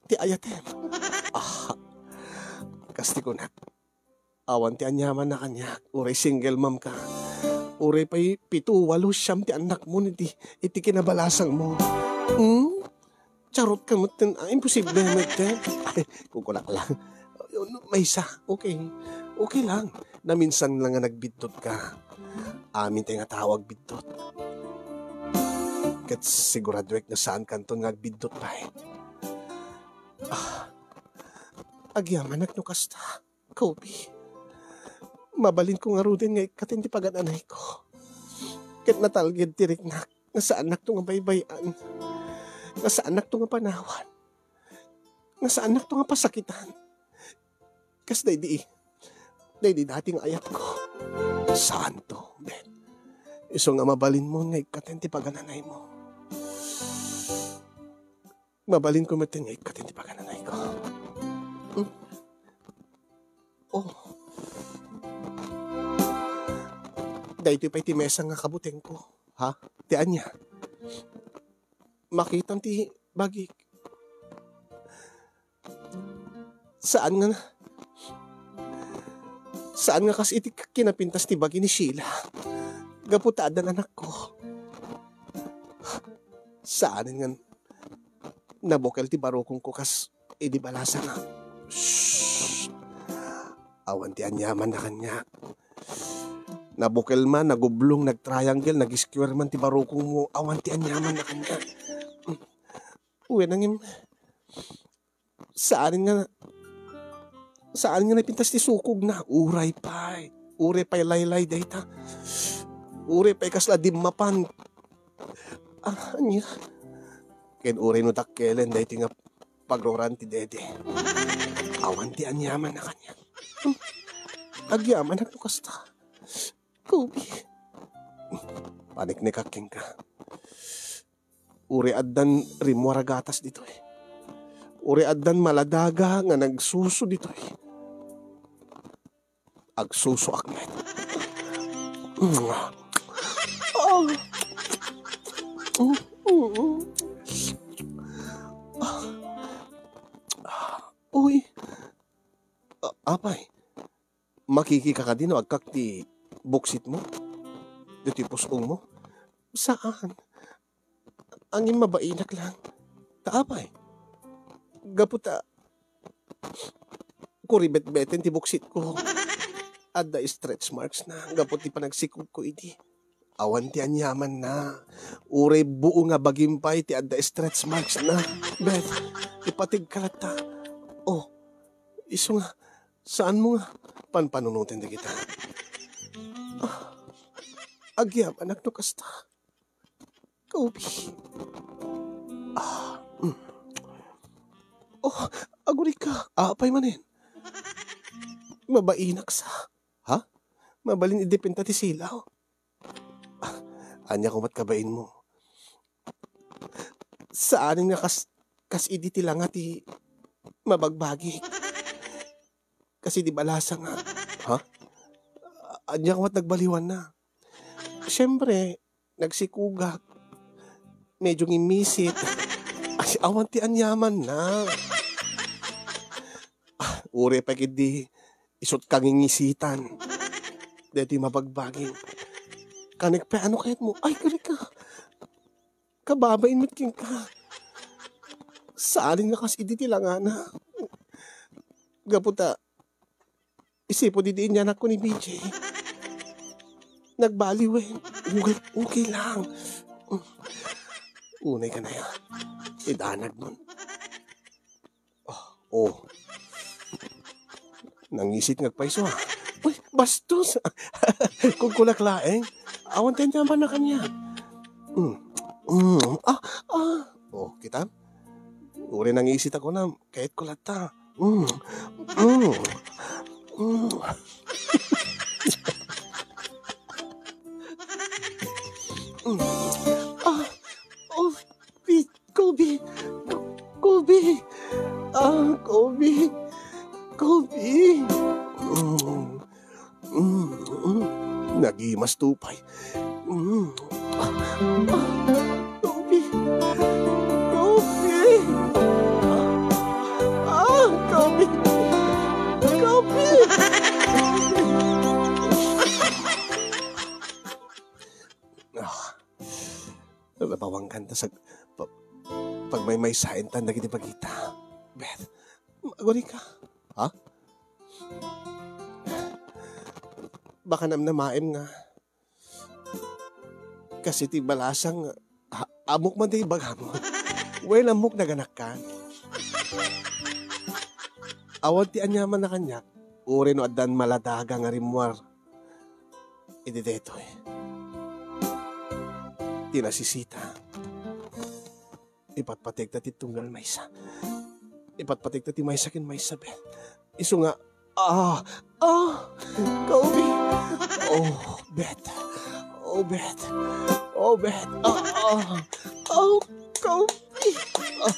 ti ayatem. Ah, kas ti kunak, awan ti aniamanna kaniak, uray single mom ka. Uray pay pito, walo, siam ti annakmo iti, iti kinabalasangmo. Hmm? Charot ka metten, ah, imposible metten. Ay, kukunak lang. Maysa, okay. Okay lang. Naminsan lang nga nagbiddut ka. Amin tay nga tao agbiddut. Ket siguraduek nga saan kanton nga agbiddut pay. Ah, agyamanak no kasta. Kobe, mabalinko ngaruden nga ikkaten ti pagan-anayko. Ket natalged ti riknak nga saannakto nga baybay-an, nga saannakto nga panawan, nga saannakto nga pasakitan. Kas daydi, daydi dati nga ayatko. Saanto, Ben. Isu nga mabalinmo nga ikkaten ti pagan-anaymo. Mabalinko metten nga ikkat ti pagananayko. Hmm. Oh. Daytoy pay ti mesa nga kabutengko. Ha? Ti ania? Makitam ti bagik. Saan nga na, saan nga kas iti kinapintas ti bagi ni Sheila. Gapu ta addan anakko. Saan nga nabukel ti barukongko kas idi balasa nga. Shh! Awan ti aniamanna kaniak. Nabukel man, nagublong, nag-triangle, nag-square man ti barukongmo. Awan ti aniamanna kaniak. Wen, nangin, saan nga, saan nga napintas ti sukogna. Uray pay. Uray pay laylay dayta. Uray pay kasla dimmapan. Ah, ania? Ken uray no dakkelen daytoy nga pagruran ti dede. Awan ti aniamanna kaniak. Hmm. Agyamanak no kasta. Kobe. Paniknikak kenka. Uray addan rimmuar a gatas ditoy. Uray addan maladaga nga nagsuso ditoy. Agsusoak met. Ah. Uy. A-, apay, makikika kadi no agkak ti buksitmo? Ditoy pus-ongmo? Saan. Angin mabainak lang. Ta apay? Gapu ta kuribetbeten ti buksitko. Adda stretch marks na gapu ti panagsikogko idi. Awan ti aniamanna. Uray buo nga bagim pay ti adda stretch marks na. Beth, ipategka latta. Oh, isu nga, saanmo nga panpanunoten dagita? Ah, agyamanak no kasta. Kobe. Ah, mm. Oh, agurika. Apay manen? Mabainak sa. Ha? Mabalin idepenta ti silaw. Ah, ania ko met kabainmo? Saan nga kas, kas idi ti langa ti mabagbagik. Kas idi balasa nga. Ha? Ania ko met nagbaliwanna? Siyempre, nagsikogak. Medyo ngimmisit. Ay, awan ti aniamanna. Ah, uray pay ketdi isut' kangingisitan. Daytoy mabagbagim. Kanek pay, ano kayatmo? Ay, kari ka. Kababain met kenka. Saan nga kas idi ti langana. Gapu ta, isipud idi inyanakko ni B J. Nagbaliwen. Okay, okay lang. Unay ka na ya. Idanag mo. Oh, oh. Nangisit nga agpayso, ha? Uy, bastos! Kugkulak laeng. Awan ti aniamanna kaniak. Mm. Mm. Ah, ah. Oh, kita? Uray nangisit ako na, kayatko latta. Mm. Mm. Mm. Mm. Ah, oh. Kobe! Kobe! Ah, Kobe! Kobe! Mm, mm, mm. Nagimas to pay. Mm. Ah, ah, Kobe! Kobe! Ah, ah, Kobe! Kobe! Ah. Nabawangkan ta sa pa-, pagmaymaysaen ta dagiti bagita. Beth, agurika. Ha? Baka namnamaem nga kas iti balasang, ha, ammok man ti ibagam. Well, ammok naganakkan. Awan ti aniamanna kaniak, uray no addan maladaga nga rimmuar. Idi daytoy, ti nasisita, ipatpategta ti tunggal maysa. Ipatpategta ti maysa ken maysa, Beth. Isu nga, ah, ah, Kobe. Oh, Beth. Oh, Beth. Oh, Beth. Ah, ah. Oh, Kobe. Ah.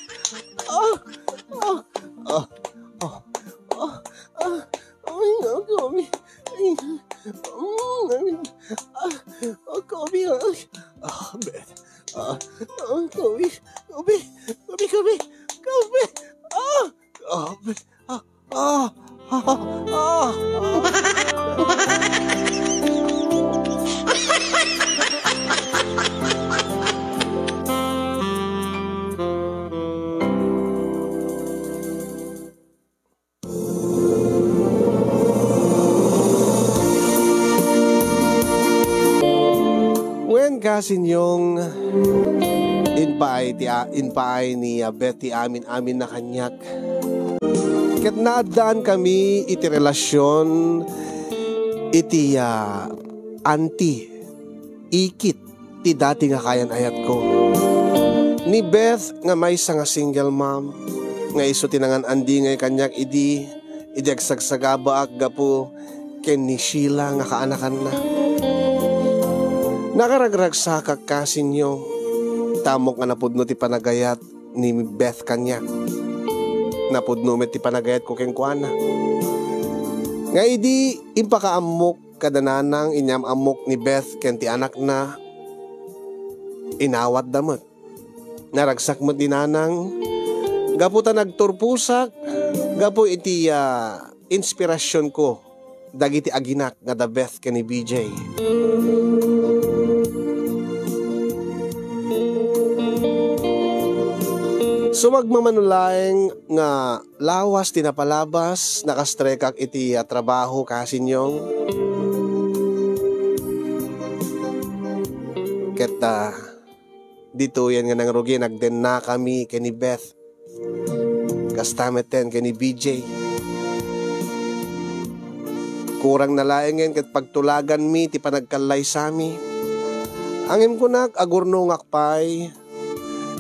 Ah! Ah! Ah! Ah! Ah! Ay, ang kami. Ay, mm, ay, ah, ang kami, ay. Ah, Beth. Ah, ang kami. Kami, kami, kami. Kami. Ah! Kami. Ah! Ah! Ah! Ah! Ah! Wen, kasinyong, impaay ti a-, impaay ni, ah, Beth ti amin-amin na kaniak. Ket naaddaan kami iti relasyon iti, ah, anti, ikit ti dati nga kayan-ayatko. Ni Beth nga maysa nga single mom, nga isu ti nangan-andingay kaniak idi, idi agsagsagabaak gapu ken ni Sheila nga kaanakanna. Nakaragragsakak, kasinyong, ta ammok nga napudno ti panagayat ni Beth kaniak. Napudno met ti panagayatko kenkuana. Nga idi impakaammok kada nanang, inyam-ammok ni Beth ken ti anakna, inawatda met. Naragsak met ni nanang gapu ta nagturposak gapu iti, ah, inspirasionko dagiti aginak nga da Beth ken ni B J. Sumagmamano laeng nga lawas ti napalabas, nakastrekak iti, ah, trabaho, kasinyong. Ket, ah, ditoyen nga nangrugi, nagdennakami ken ni Beth. Kasta metten ken ni B J. Kurang na laengen ket pagtulaganmi ti panagkallaysami. Ngem kunak, agurnongak pay.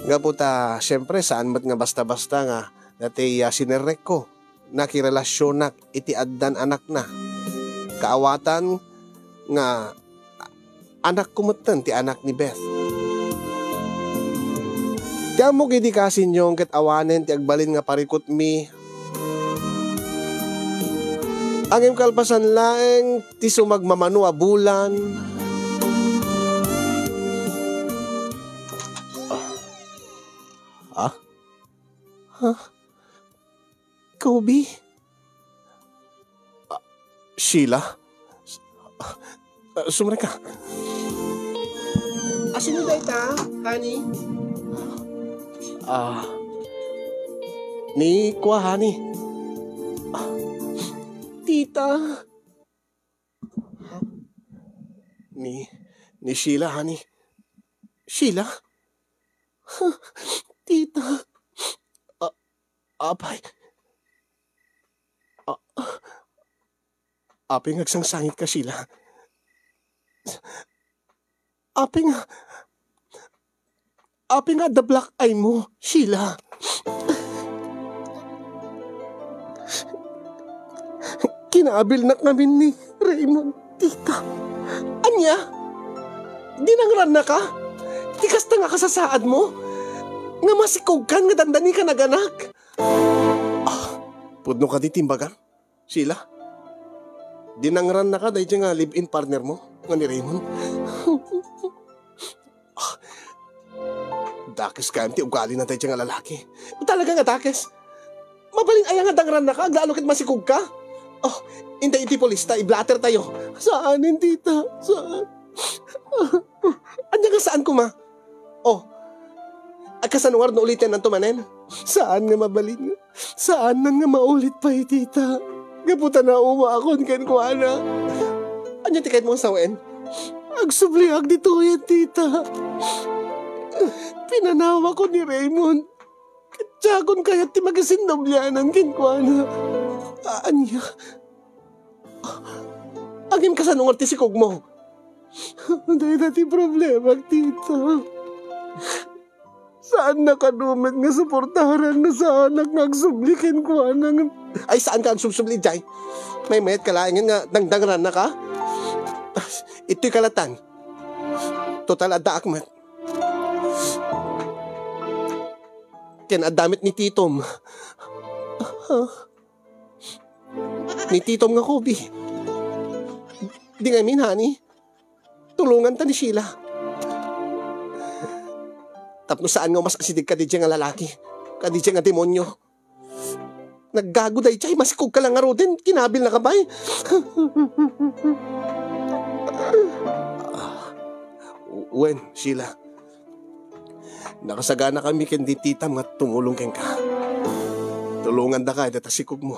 Gapu ta, siempre, saan met nga basta-basta nga dati, ah, sinerrekko. Nakirelasionak iti addan anakna. Kaawatan nga anakko metten ti anak ni Beth. Ti ammok idi, kasinyong, ket awanen ti agbalin nga parikutmi. Ngem kalpasan laeng ti sumagmamano a bulan. Ah? Ha? Kobe? Ah, Sheila? S-, ah, ah, sumrek ka. Asino dayta, honey? Ah, ni kua, honey. Ah, tita. Ni, ni Sheila, honey. Sheila? Tita. Ah, apay. Ah, apay nga agsangsangit ka, Sheila. Apay nga, apay nga adda black eye mo, Sheila. Kinaabilnak ngamin ni Raymond, tita. Ania? Dinangrannaka? Ti kasta nga kasasaad mo? Nga masikogkan nga dandani ka naganak? Ah, pudno kadi ti imbagam, Sheila? Dinangrannaka daydiay nga live-in partner mo nga ni Raymond? Ah, dakes gayam ti ugali na daydiay nga lalaki. Talaga nga dakes. Mabalin aya nga dangrannaka, aglalo ket masikogka? Oh, intay iti pulis ta, iblater tayo. Saan, tita? Saan? Ania nga saan koma? Oh, agkasano nga no ulitennanto manen? Saan nga mabalin? Saanen nga maulit pay, tita? Gapu ta naumaakon kenkuana. Ania ti kayatmo nga sawen? Agsubliak ditoyen, tita. Pinanawakon ni Raymond. Ket diakon kayat ti makisinnobianan kenkuana. A-, ania? Ngem kasano ngarud ti sikogmo? Dayta ti problemak, tita. Saanna kano met nga suportaran no saanak nga agsubli kenkuana ngem. Ay, saanka agsubsubli idiay? Maymayat ka laengen nga dangdangrannaka? Itoy kalatan. Total, addaak met. Ken adda met ni Titom. Ni Titom nga Kobe. Di ngamin, honey. Tulonganta ni Sheila. Tapno saan nga umas-asideg kadi nga lalaki. Kadi nga demonyo. Naggago daydiay, masikog ka lang ngaruden, kinabil na ka bay. Ah, wen, Sheila. Nakasagana kami ken di titam nga tumulong kenka. Tulongandaka, data sikog mo.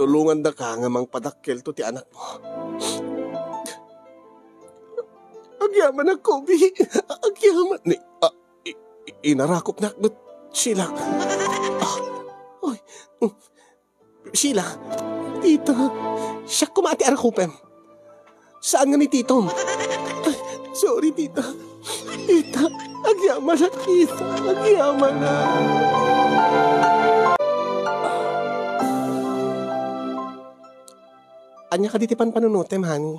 Tulongandaka nga mangpadakkel to ti anak mo. Agyamanak, Kobe. Agyaman. Ni, ah, i, i, inarakop na, but Sheila. Ah, oy. Mm. Sheila, tita, siak koma ti arakupem. Saan nga ni Titom? Ay, sorry, tita. Tita, agyamanak, tita. Agyamanak. Ania kadi ti panpanunotem, honey?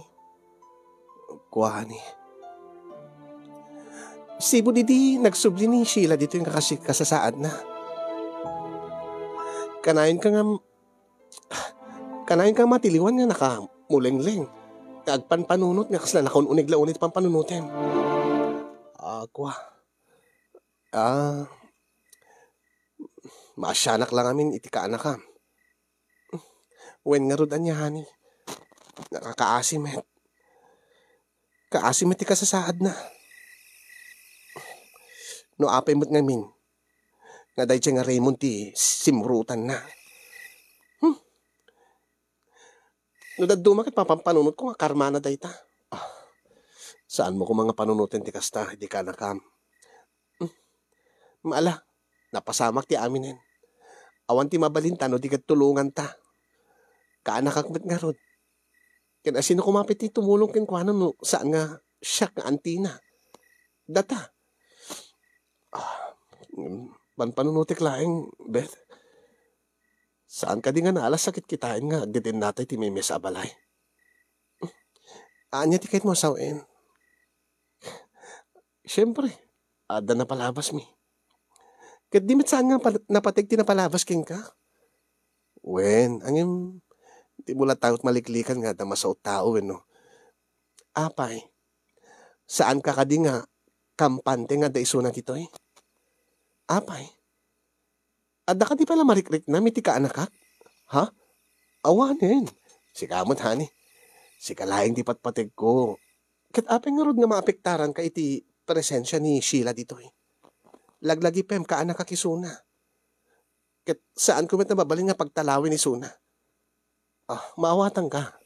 Kua, honey. Sibud idi nagsubli ni Sheila ditoy nga kasi-, kasasaadna. Kanayon ka nga, kanayon ka matiliwan nga nakamulengleng. Nga agpanpanunot nga kasla nakun-uneg la unay ti panpanunotem. Ah, kua. Ah, maasianak la ngamin iti kaanakam. Wen ngarud ania, honey? Nakakaasi met. Kaasi met ti kasasaadna. No apay met ngamin, nga daydiay nga Raymond ti simmurutanna. Hmm. No dadduma ket papanpanunotko nga karmana dayta. Ah, saanmo koma nga panunoten ti kasta, idi kaanakam. Hmm. Maala, napasamak ti aminen. Awan ti mabalinta no di ket tulonganta. Kaanakak met ngarud. Ken asino koma pay ti tumulong kenkuana no saan nga siak nga antina? Data. Ah, mm, panpanunotek laeng, Beth. Saan kadi nga naalas a kitkitaen nga agdedennatay ti maymaysa a balay? Ania ti kayatmo a sawen? Siempre, adda napalabasmi. Ket di met saan nga pal-, napateg ti napalabas kenka? Wen, ngem, di mo latta met maliklikan nga adda masao a tao wenno. Apay, saanka kadi nga kampante nga adda isuna ditoy? Apay, adda kadi pay la marikriknam iti kaanakak? Ha? Awanen. Sika met, honey. Sika laeng ti patpategko. Ket apay ngarud nga maapektaranka iti presensia ni Sheila ditoy? Laglagipem, kaanakak isuna. Ket saanko met a mabalin nga pagtalawen isuna. Ah, maawatanka.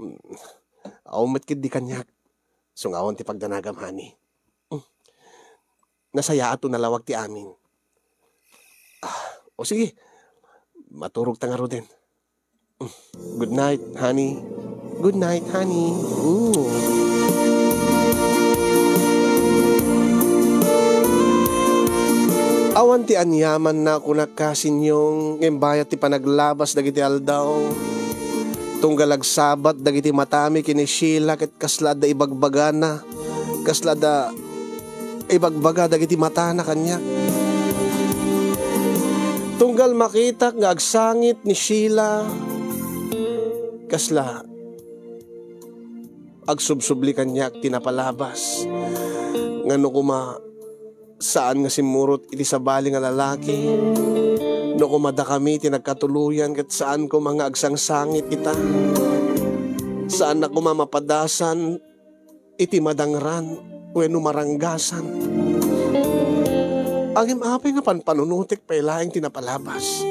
Mm, awan met ketdi kaniak. Sungawan ti pagdanagam, honey. Mm. Nasayaat no nalawag ti amin. Ah, o sige. Maturogta ngaruden. Mm. Good night, honey. Good night, honey. Ooh. Awan ti aniamanna, kunak, kasinyong, ngem bayat ti panaglabas dagiti aldaw. Tunggal agsabat dagiti matami ken ni Sheila ket kasla adda ibagbagana, kasla adda ibagbaga dagiti matana kaniak. Tunggal makitak nga agsangit ni Sheila, kasla agsubsubli kaniak ti napalabas. Nga no koma, saan nga simmurot iti sabali nga lalaki. No koma dakami ti nagkatuloyan ket saan koma nga agsangsangit ita. Saanna koma mapadasan iti madangran wenno maranggasan. Ngem apay nga panpanunotek pay laeng ti napalabas?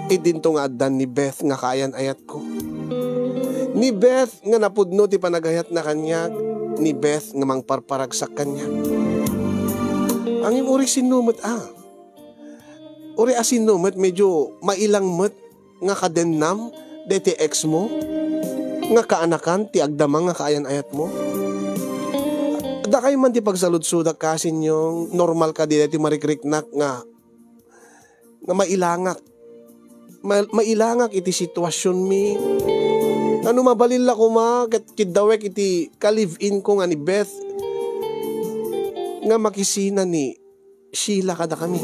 Idinto nga addan ni Beth nga kaayan-ayatko. Ni Beth nga napudno ti panagayatna kaniak, ni Beth nga mangparparagsak kaniak. Ngem uray sinno met a? Uray a sinno met, medyo mailang met nga kadennam daytoy ex mo nga kaanakan ti agdama nga kaayan-ayatmo? Dakay man ti pagsaludsodak, kasinyong, normal kadi daytoy marikriknak nga, nga mailangak. Ma-, mailangak iti situasionmi. Nga no mabalin la koma ket kiddawek iti ka-live-in ko nga ni Beth nga makisina ni Sheila kadakami.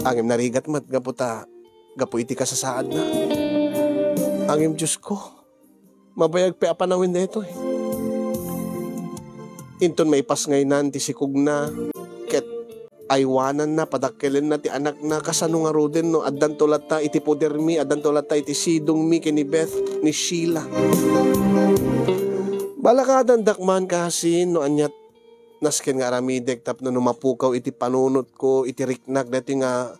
Ngem narigat met gapu ta, gapu iti kasasaadna. Ngem Diosko, mabayag pay a panawen daytoy. Inton maipasngaynan ti sikogna, ket aywananna, padakkelenna ti anakna, kasano ngaruden no addanto latta iti podermi, addanto latta iti sidongmi ken ni Beth, ni Sheila? Balakadandak man, kasin, no aniat nasken nga aramidek tapno no mapukaw iti panunotko, iti riknak, daytoy nga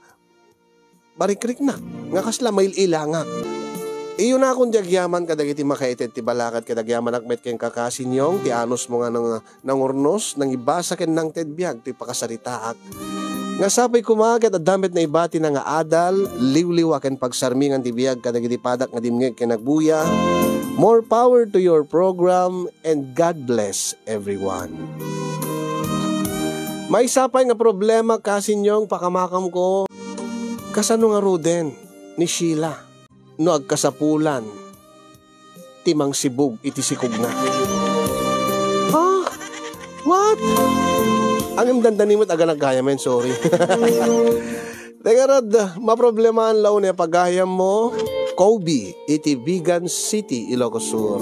barikriknak, nga kasla mail-ilangak. Iyunakon ti agyaman kadagiti makaited ti balakat, ket agyamanak met kenka, kasin Yong, ti anusmo nga nang-, nangurnos, nangibasa ken nangted biag toy pakasaritaak. Nga sapay koma ket adda met naibatina nga adal, liwliwa ken pagsarmingan ti biag kadagiti padak nga dimngeg ken agbuya. More power to your program and God bless everyone. Maysa pay nga problema, kasin Yong, pakamakamko. Kasano ngaruden ni Sheila no agkasapulan ti mangsibug iti sikogna? Ha? What? Ngem dandani met aganaggayamen, sorry. Dayta ngarud, maproblemaan la unay a pagayammo, Kobe, iti Vigan City, Ilocos Sur.